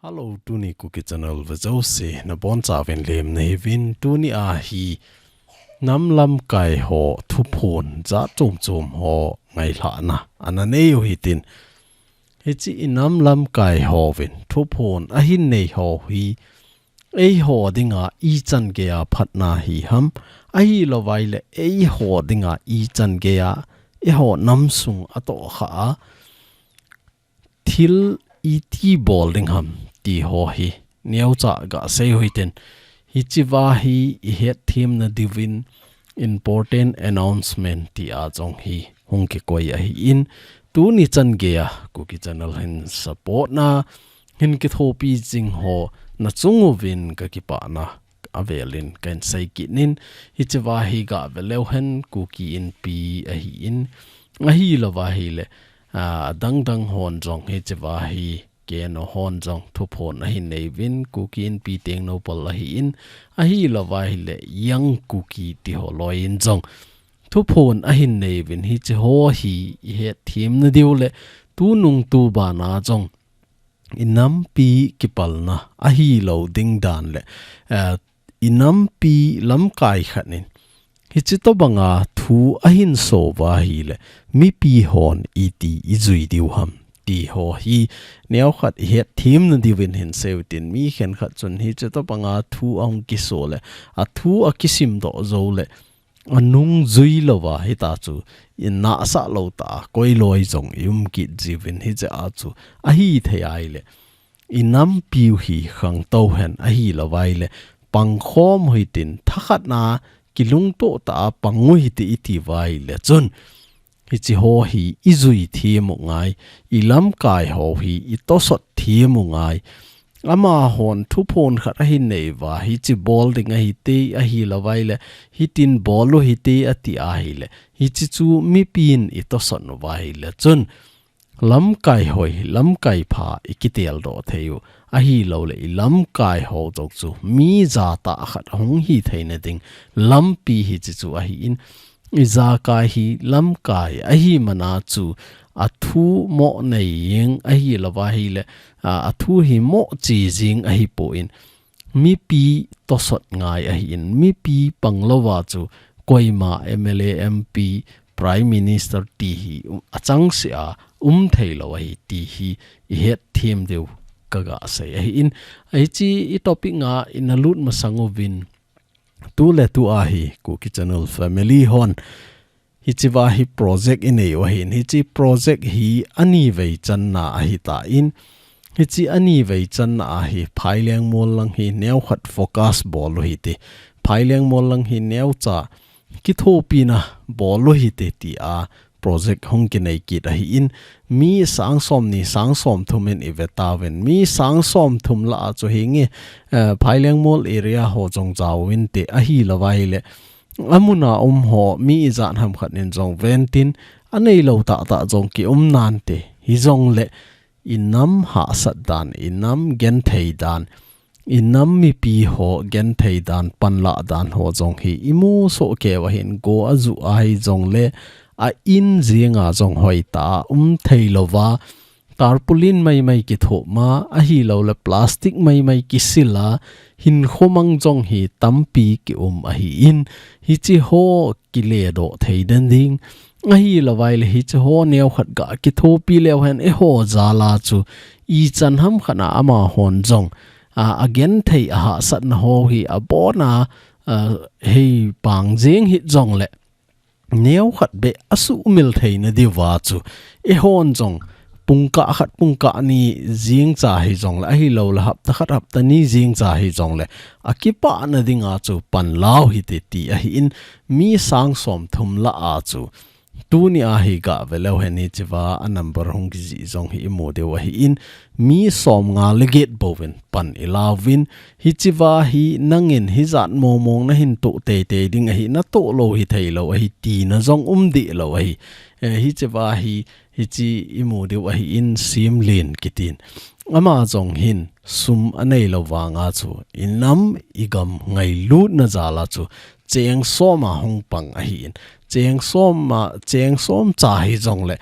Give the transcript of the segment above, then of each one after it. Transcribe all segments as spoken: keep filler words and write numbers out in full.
Hello, tuni Kuki Channel ve jouse nabonchauvin lemna hiuvin. Tuni a hi nam lamkai ho thuphon jat chom chom ho ngailhahna ana nei u hitin, hiche i nam lamkai hovin thuphon ahin nei ho hi eiho dinga ichan geiya phatna hi ham, ahilouvleh eiho dinga ichan geiya eiho namsung atohkha a thil iti bol ding ham ti ho hi neocha gasei u hitin, hichea hi ihetthem nadiuvin important announcement tia jong hi hung kikoi ahin, tuni chan geiya Kuki Channel hin support na, hin kithopi jing ho nachung uvin kakipana avelin kahin seikit in, hichea hi gave leu hen Kuki Inpi ahin, ahilouvleh a, adang dang hon jong hichea hi keno hon jong thuphon ahin nei uvin, Kuki Inpi Tengnoupal ahin, ahilouvleh Young Kuki ti ho loiyin jong thuphon ahin nei uvin, hiche ho hi ihetthem nadiu le tunung tubana jong i nampi kipalna ahilou ding dan le, eh, i nampi lamkai khat in hiche tobanga thu ahin sou uva ahileh mipi hon iti ijui diu ham ti ho hi neokhat ihetthem nadiuvin hin sei u hitin, mi khenkhat chun hiche tobanga thu ahung kiso le athu akisim doh jou le anung jui louva hita chu inahsah lou tah a koi loi jong i um kit jiuvin, hichea chu ahithei ahileh i nampiu hi khangtou hen, ahilouvleh pangkhom u hitin, thakhat na kilungtoh tah a pang u hite iti uva ahileh chun hiche ho hi ijui them u ngai, i lamkai ho hi itosot them u ngai. Amahon thuphon khat ahin nei uva, hiche bol ding ahite, ahilouvleh hitin bol u hite ati ahileh hiche chu mipin itosot uva ahileh chun lamkai hoi, lamkai pha ikitel doh thei u, ahilouleh i lamkai ho jong chu mi jatah khat ahung hithei nading lampi hiche chu ahin, ijakai hi lamkai ahimana chu athu mo nei jing ahilouva ahileh, a, athu hi mo che jing ahipon, mipi tosot ngai ahin, mipi panglouva chu koima M L A, M P, Prime Minister ti hi, um, achangseh a um theilou ahi ti hi ihetthem diu kagasei ahin, hiche i topic nga ina lut masang uvin, tuletua hi Kuki Channel family hon hichea hi project inei u ahin, hiche project hi anivei channa ahitan, hiche anivei channa a hi Phailengmol lang hi neokhat focus bol u hite, Phailengmol lang hi neocha kithopina bol u hite tia project hung kinei kit ahin, mi sang somni sang somthum in ive tauvin, mi sang somthum lah a chu hinge, eh, Phailengmol area ho jong jaovin te, ahilouva ahileh amuna um ho mi ijat ham khat in jong ventin, aneilou tahtah jong kium nante, hijongleh i nam hahsat dan, i nam genthei dan, i nam mipi ho genthei dan, panlah dan ho jong hi imu soh keu ahin, go aju ahijongleh a in jenga jong hoitah a um theilouva, tarpaulin maimai kithop ma, ahilouleh plastic maimai kisil a hinkho mang jong hi tampi kium ahin, hiche ho kiledoh thei den ding, ahilouva ahileh hiche ho neokhat ga kithopi leu hen eiho jal a chu ichan ham khat a amahon jong, a, agenthei ahahsatna ho hi abona, a, hei pang jing hih jongleh neokhat beh asuhmil theina diuva chu eihon jong pungkah khat pungkah ni jingcha hijongleh, ahilouleh hapta khat hapta ni jingcha hijongleh, akipana dinga chu panla u hite ti ahin, mi sang somthum lah a chu tuni a hi gave leu hen hichea a number hung kijih jong hi imu diu ahin, mi somnga le get bouvin pan ilauvin, hichea hi nangin hijat mongmong nahin toh teitei ding ahi, natoh lou hitheilou ahi tina jong um dehlou ahi. Eh, hichea hi, hiche imu diu ahin Simlen kitin, ama jong hin sum aneilou vanga chu i nam i gam ngailutna jal a chu cheng som a hung pang ahin, cheng som a, cheng somcha hijongleh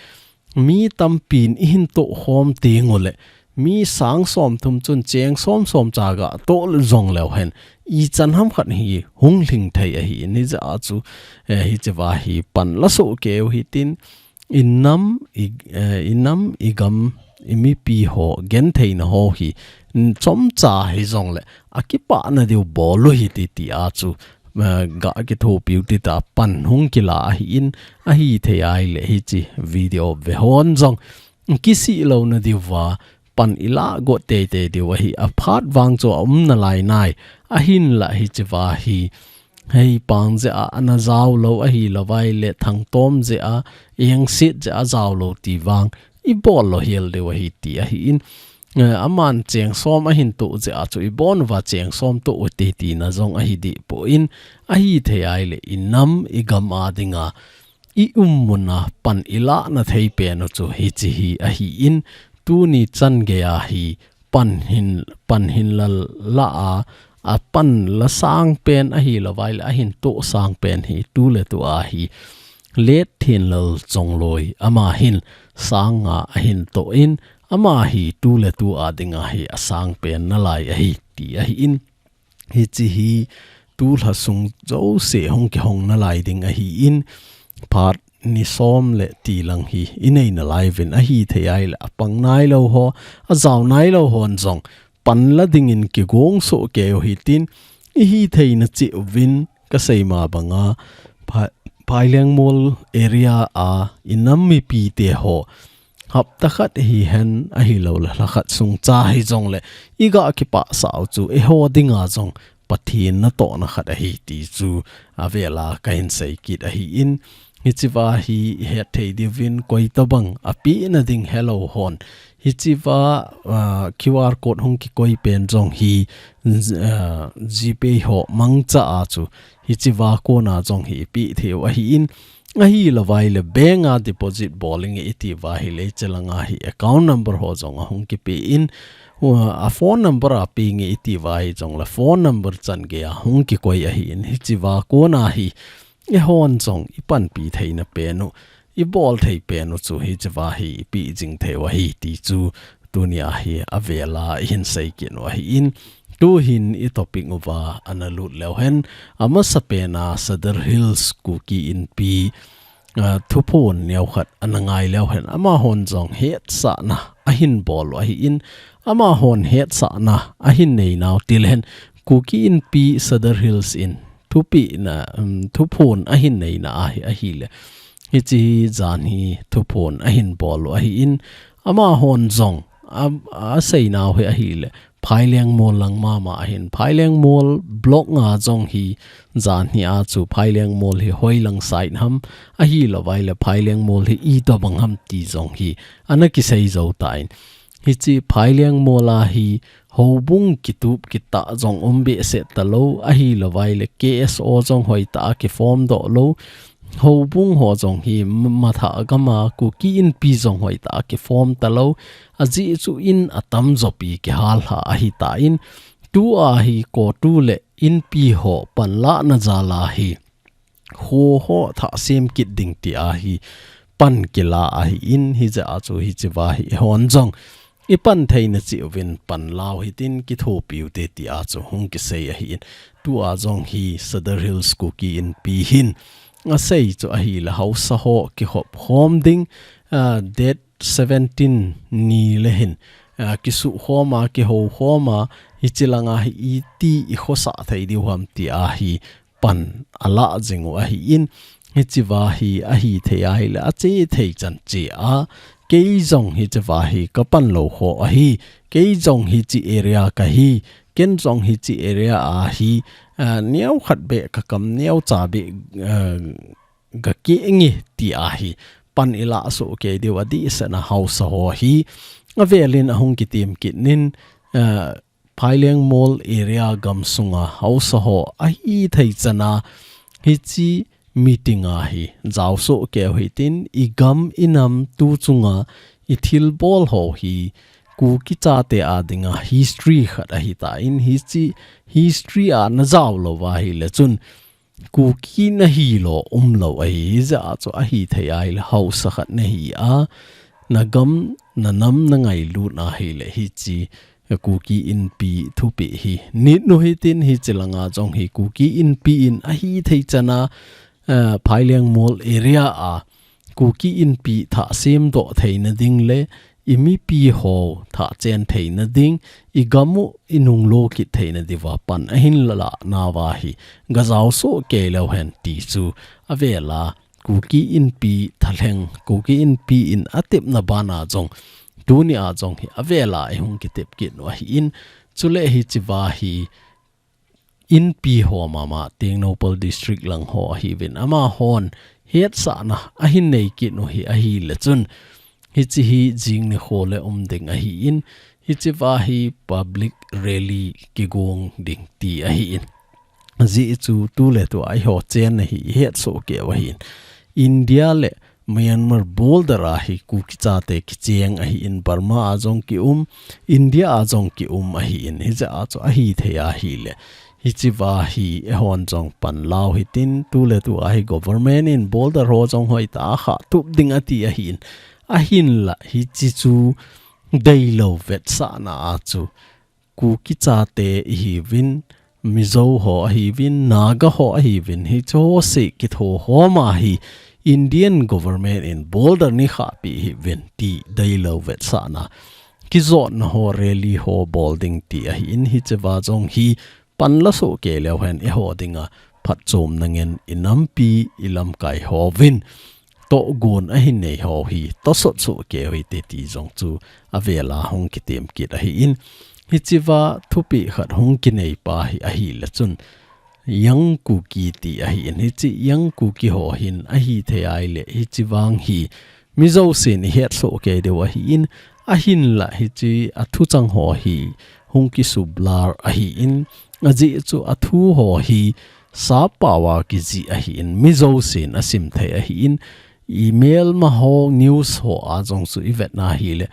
mi tampin ihin tohkhom tenguleh Mi sang som thum chun cheng som som cha ga to jong leu hen, ichan ham khat hi hung lhing thei ahi in, hijeh a chu, eh, hiche va hi pan la soh keu hitin, i nam, i, eh, i nam, i gam, i mipi ho gentheina ho hi, n-, chomcha hi jongle, akipana diu bol u hite ti a chu, eh, ga kithopiu hite, pan hung kila ahi in, ahithei ahile hiche video ve hon jong, kisih louna diuva, pan i lah got teitei diu ahi, aphat vang chu aum nalai nai, ahinla hiche va hi, hei pang jeh a ana jao lou ahilou vai le thangtom jeh a, engset jeh a jao lou ti vang, i bol lou hel diu ahi ti ahi in, eh, aman cheng som ahin toh jeh a chu i bon uva cheng som toh u hite tina jong ahi deh poi in, ahithei ahile i nam i gam a dinga, i um muna pan i lahna thei pen u chu hiche hi ahi in, tuni chan gei a hi pan hin, pan hin la la a, apan la sang pen ahilou vai le ahin toh sang pen hi tu le tu a hi Letthinlal Chongloi ama hin sang nga ahin toh in, ama hi tu le tu a dinga hi asang pen nalai ahi ti ahi in. Hiche hi tulha sung jouse hung kihong nalai ding ahi in, phat ni som le ti lang hi i nei nalai uvin, ahithei ahile apang nailou ho, ajao nailou hon jong pan la dingin kigong soh keu hitin, i hitheina cheh uvin, kasei ma banga, Phai-, Phailengmol area a i nam mipite ho, hapta khat hihen ahilou le lha khat sung cha hi jongle, i ga kipah sah u chu eiho dinga jong Pathen natohna khat ahi ti chu avel a kahin sei kit ahi in, hiche va hi i het thei diuvin, koi tabang apehna ding helou hon, hiche va, ah, Q R code hung kikoi pen jong hi, z-, ah, GPay ho mangcha a chu, hiche va kona jong hi i peh thei u ahi in, ahilou vai le bank a deposit bol inge i ti uva ahile, hiche langa hi account number ho jong ahung kipe in, uh, a phone number a pe inge i ti uva hi jongle phone number chan gei a hung kikoi ahi in, hiche va kona hi eihon jong i panpi theina pen u, i bol thei pen u chu hiche va hi i peh jing thei u ahi ti chu tunia hi avel a i hin sei kit u ahi in, tu hin i topic uva ana lut leu hen, amasa pen a Sadar Hills Kuki Inpi, ah, thuphon neo khat ana ngai leu hen, amahon jong hetsahna ahin bol u ahi in, amahon hetsahna ahin nei nau ti le hen, Kuki Inpi Sadar Hills in thupina, um, thuphon ahin neina ahi, ahile, hiche hi jan hi thuphon ahin bol u ahi in, amahon jong, a, asei nau hi ahile, Phailengmol lang mama ahin, Phailengmol block nga jong hi jan hi a chu Phailengmol hi hoi lang side ham, ahilou vai le Phailengmol hi itobang ham ti jong hi ana kisei jou tan. Hiche Phailengmol a hi houbung kitup kitah jong um behseh talou, ahilou vai le K S O jong hoitah a kiform doh lou, houbung ho jong hi m-, matha gam a Kuki Inpi jong hoitah a kiform talou, ajeh chu in atamjo pi kihal lha ahitan, tua hi CoTU le Inpi ho panlahna jal a hi, kho ho thah sem kit ding ti a hi pan kila ahi in, hijeh a chu hiche va hi eihon jong i pan theina cheh uvin pan la u hitin kithopi u hite ti a chu hung kisei ahi in, tua jong hi Sadar Hills Kuki Inpi hin asei chu ahile haosa ho kihop khom ding, ah, date seventeen ni le hin, ah, kisuh khom a, kihou khom a, hiche langa hi iti i khosah thei diu ham ti a hi pan ala jing u ahi in, hiche va hi ahithei ahile ache thei chan che a, kei jong hiche va hi kapan lou kho ahi, kei jong hiche area kahi, ken jong hiche area a hi, ah, neokhat beh kakam, neocha beh, ah, gakeh nge ti a hi pan i lah soh kei diu adehset a haosa ho hi avel in ahung kitem kit in, ah, Phailengmol area gamsunga haosa ho ahithei chan a hiche meeting a hi jao soh keu hitin, i gam i nam tu chunga i thilbol ho hi Kuki chate a dinga history khat ahitan, hiche history a najao lou va ahile chun Kuki nahi lou umlou ahi, hijeh a chu ahithei ahile haosa khat nahi a, na gam, na nam na ngailut ahile hiche Kuki Inpi thupi hi. Nit nu hitin hiche langa jong hi Kuki Inpi in ahi thei chana, eh, Phaileng Mol area a Kuki Inpi thah semdoh theina ding le i mipi ho thah chen theina ding, i gam u i nunglo kit theina diuva pan ahin la la nauva hi ga jao soh kei leu hen ti chu avela Kuki Inpi thalheng, Kuki Inpi in atepna bana jong, tuni a jong hi avela i hung kitep kit u ahi in, chule hiche va hi Inpi ho mama, Tengnoupal District lang ho ahiuvin, amahon hetsahna ahin nei kit u hi ahile chun, hiche hi jing nikho le um ding ahi in, hiche va hi public rally kigong ding ti ahi in. Ajeh chu tuletu a eiho chenna hi i hetsoh kei u ahi in. India le Myanmar border a hi Kuki chate kicheng ahi in, Burma a jong kium, India a jong kium ahi in, hijeh a chu ahi thei ahile hiche va hi eihon jong pan lau hitin, tuletu a hi government in border ho jong hoitah a khah tup ding ati ahi in, ahinla hiche chu deilou vetsahna a chu Kuki chate ihiuvin, Mizo ho ahiuvin, Naga ho ahiuvin, hiche ho se kitho ho ma hi Indian government in border nei khahpi ihiuvin ti deilou vetsahna. Kijotna ho rally ho bol ding ti ahi in, hiche va jong hi pan la soh kei leu hen eiho dinga phatchomna ngen i nampi i lamkai houvin tohgon ahin nei ho hi tosot soh kei u hite ti jong chu avela hung kitem kit ahi in, hiche va thupi khat hung kinei pa hi ahile chun Young Kuki ti ahi in, hiche Young Kuki ho hin ahi thei ahile hiche vang hi mi jousen i hetsoh kei diu ahi in, ahinla hiche a thuchang ho hi hung kisublar ahi in, ajeh chu a thu ho hi sap pao a kijih ahi in, mi jousen asim thei ahi in, i melma ho, news ho a jong chu i vetna ahile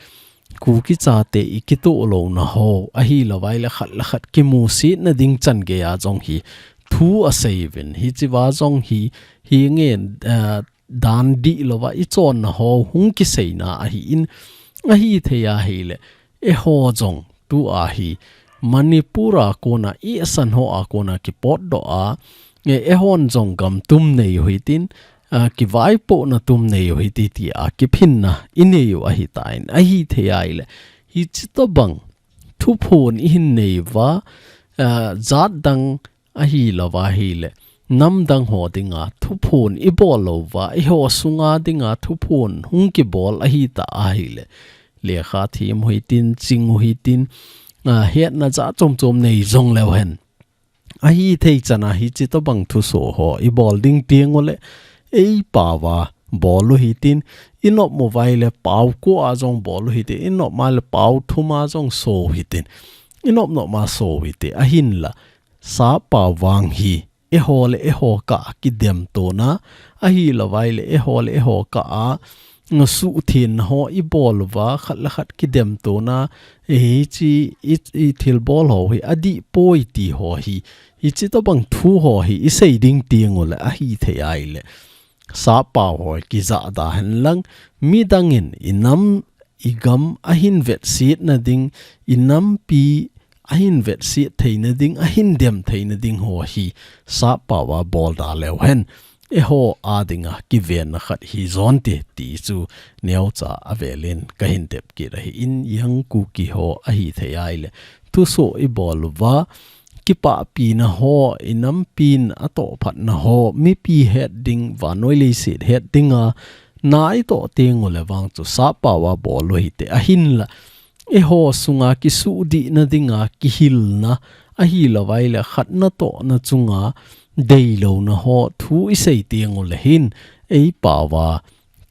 Kuki chate i kitoh louna ho, ahilou ahile khat le khat kimusetna ding chan gei a jong hi thu asei uvin, hiche va jong hi, hi ngen, eh, dan dih louva i chonna ho hung kiseina ahi in, ahi thei ahile eiho jong tu a hi Manipur a kona i asan ho a kona kipotdoh a, e, eihon jong gam tum nei u hitin, a, kivaipohna tum nei u hiti ti a kiphinna i nei u ahi tan, ahi thei ahile hiche tobang thuphon i hin nei uva, a, jat dang ahilou ahile nam dang ho dinga thuphon i bol lou uva, eiho sunga dinga thuphon hung kibol ahi ta ahile, lekha them u hitin, ching u hitin, a, hetna jat chom chom nei jong leu hen, ahi thei chana hiche tobang thuso ho i bol ding teng ule ei pao a bol u hitin, i nop mo uva ahile pao ko a jong bol u hitin, i nop ma le pao thum a jong so u hitin, i nop nop ma so u hite, ahinla sap pao vang hi eiho le eiho kah a kidemtona, ahilou ahile eiho le eiho kah a, nga suhthenna ho i bol uva, khat le khat kidemtona, e, hiche i, i thilbol ho hi adih poi ti ho hi, hiche tobang thu ho hi i sei ding teng ule ahi thei ahile sap pao ho kijah da hen lang, midang in i nam i gam ahin vetsetna ding, i nampi ahin vetset theina ding, ahin dem theina ding ho hi sap pao a bol da leu hen eiho a dinga kivenna khat hi jon te ti chu neocha avelin ka hin tep kit ahi in, Young Kuki ho ahi thei ahile thuso i bol uva, kipahpina ho, i nampin atohphatna ho, mipi het ding, vannoi leiset het dinga na i toh teng ule vang chu sap pao a bol u hite, ahinla eiho sunga kisuhdihna dinga kihilna, ahilou ahile khat natohna chunga deilouna ho thu i sei teng ule hin ei pao a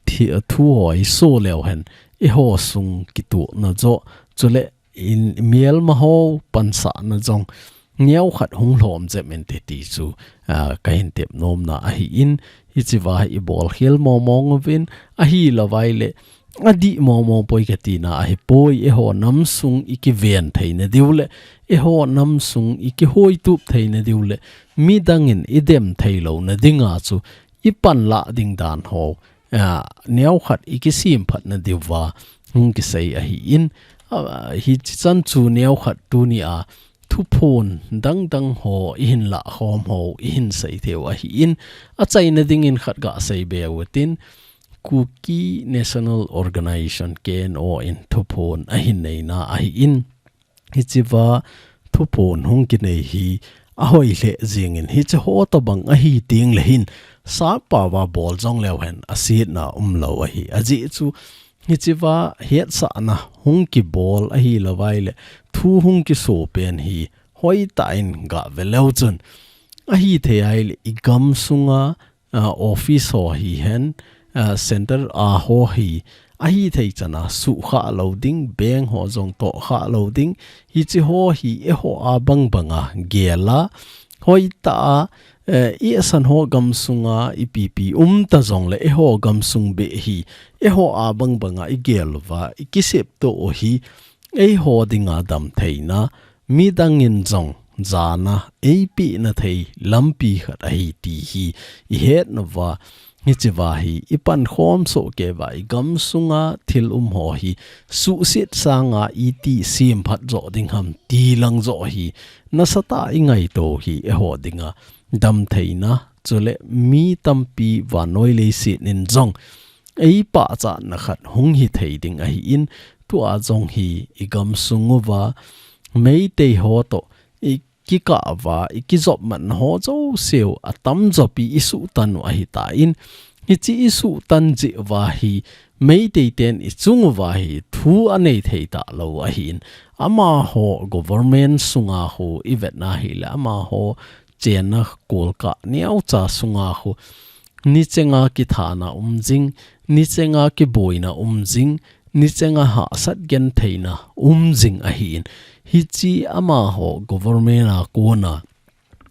thi-, thu ho i so leu hen eiho sung kitohna joh, chule in, melma ho pansahna jong neo khat hung lhom jep inte ti chu, a, ka hin tep nomna ahi in, hiche va hi i bol khel mong mong uvin, ahilou ahile adih mong mong poi ka tina ahi poi, eiho nam sung i kiven theina diu le eiho nam sung i kihoitup theina diu le midang in i dem theilouna dinga chu i panlah ding dan ho, ah, neokhat i kisemphatna diuva hung kisei ahin, ah, hichi chan chu neokhat tunia thuphon dangdang ho i hin lahkhom ho i hin sei theiu ahin, achaina dingin khat gasei be utin, Kuki National Organization, K N O, in thuphon ahin neina ahin, hichea thuphon hung kinei hi ahoi lheh jingin, hiche ho tobang ahi tengle hin, sappao a bol jong leu hen asetna umlou ahi. Ajeh chu hichea hetsahna hung kibol ahilouva ahile, thu hung kiso pen hi hoitah in gave leu chun, ahithei ahile i gamsunga, ah, office ho hihen, ah, center a ho hi, ahithei chana suhkhah lou ding, bank ho jong tohkhah lou ding, hiche ho hi eiho a bangbanga gela, hoitah a, eh, i asan ho gamsunga ipipi umta jongle eiho gamsung beh hi eiho a bangbanga i gel uva i kiseptoh u hi eiho dinga damtheina, midangin jong jana eipehna thei lampi khat ahi ti hi i hetnauva, hichea hi i pankhom sohkeiuva i gamsunga thil um ho hi suhset sanga iti semphat joh ding ham ti lang joh hi nasatah a i ngaito hi eiho dinga damtheina, chule mi tampi vannoi leiset in jong eipachatna khat hung hithei ding ahin, tua jong hi i gamsung uva Meitei ho toh i kikah uva, i kijopmatna ho jouseu atamjo pi i suhtan u ahitan, hiche i suhtan jeh uva hi Meitei ten i chung uva hi thu anei thei talou ahin, amaho government sunga khu i vetna hile, amaho chenna kolkah neocha sunga khu nichenga kithana um jing, nichenga kiboina um jing, nichenga hahsat gentheina um jing ahin, hiche amaho government a kona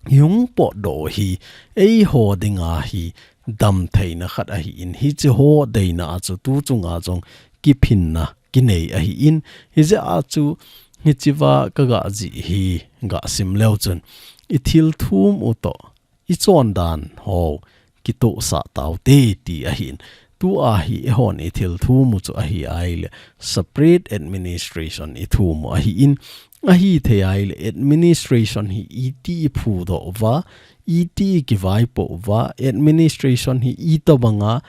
hung potdoh hi eiho dinga hi damtheina khat ahin, hiche ho deina a chu tu chunga jong kiphinna kinei ahin, hijeh a chu hichea ka gajih hi gasim leu chun, i thil thum u toh i chondan ho kitohsah taute ti ahin. Tua hi eihon i thil thum u chu ahi ahile separate administration i thum u ahin, ahithei ahile administration hi iti i phudoh uva, iti i kivaipoh uva, administration hi itobanga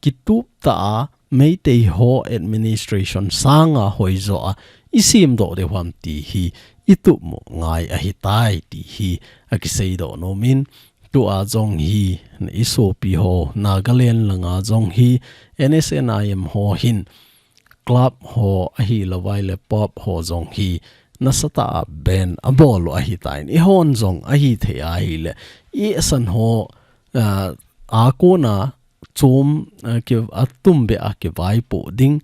kitup tah a Meitei ho administration sanga hoijoh a i semdoh diu ham ti hi i tup u ngai ahitai ti hi akiseidoh nomin, tua jong hi i sopi ho Nagaland langa jong hi N S N I M ho hin club ho ahilouva ahile pub ho jong hi nasatah a ban abol u ahitan, eihon jong ahithei ahile i asan ho, ah, a kona chom, eh, ki, atumbeh a kivaipoh ding,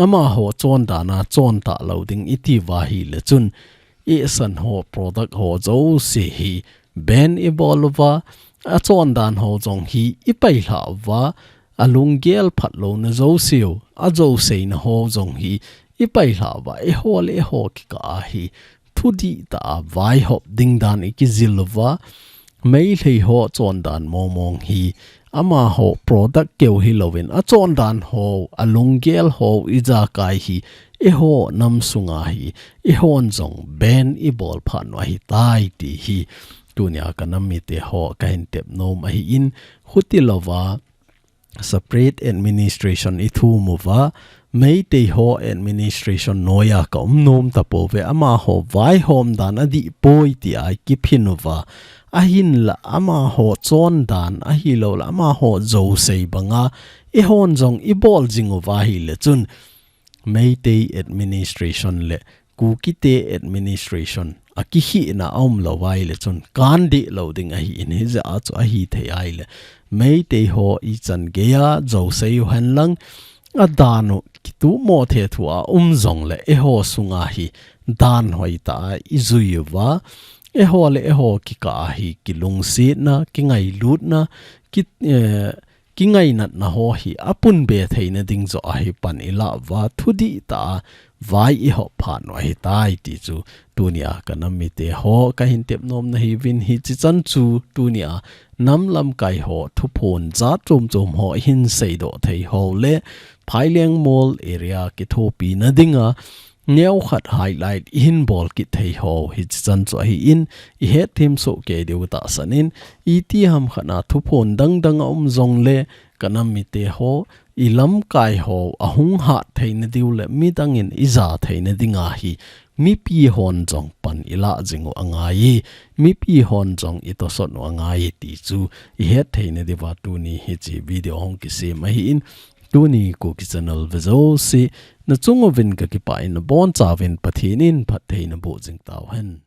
amaho chondan a chonta lou ding i tiuva ahile chun, i asan ho product ho jouse hi ban i bol uva, achondan ho jong hi i pailhah uva, alunggel phatlouna jouseu, ajouseina ho jong hi i pailhah uva, eiho le eiho kikah a hi thudih tah a vaihop ding dan i kijil uva, Meitei ho chondan mongmong hi amaho product keu hilouvin, achondan ho, alunggel ho ijakai hi eiho nam sunga hi eihon jong ban i bol phat u ahitai ti hi tunia ka nam mite ho ka hin tep nom ahin, hutilouva separate administration i thum uva, Meitei ho administration noiya ka um nom tapouve, amaho vaihom dan adih poi tia i kiphin uva, ahinla amaho chondan ahilouleh amaho jousei banga eihon jong i bol jing uva ahile chun, Meitei administration le Kukite administration a kikhehna a um lou ahile chun kan dih lou ding ahin, hijeh a chu ahithei ahile Meitei ho ichan geiya jousei u henlang, adan u kitup mo thei thua um jongle eiho sunga hi dan hoitah a i jui uva, eiho le eiho kikah a hi kilungsetna, kingailutna, ki, eh, kingainatna ho hi apunbe theina ding joh a hi pan i lah uva, thudih tah a vai i hop phat u ahitai ti chu tunia ka nam mite ho ka hin tep nom nahiuvin, hichi chan chu tunia nam lamkai ho thuphon jat chom chom ho i hin seidoh thei ho le Phaileng Mall area kithopi na dinga neo khat highlight i hin bol kit thei ho hichi chan chu ahin, i het them soh kei diu tahsan in, iti ham khat na thuphon dang dang a um jong le ka nam mite ho i lamkai ho a hung hat theina diu le midang in i ja theina dinga hi mipi hon jong pan i lah jing u angai, mipi hon jong i tosot u angai ti chu i het theina diuva tuni hichi video hung kisem ahin, tuni Kuki Channel ve jouse na chung uvin ka kipah in, na bonchauvin Pathen in phattheina boh jing tauhen.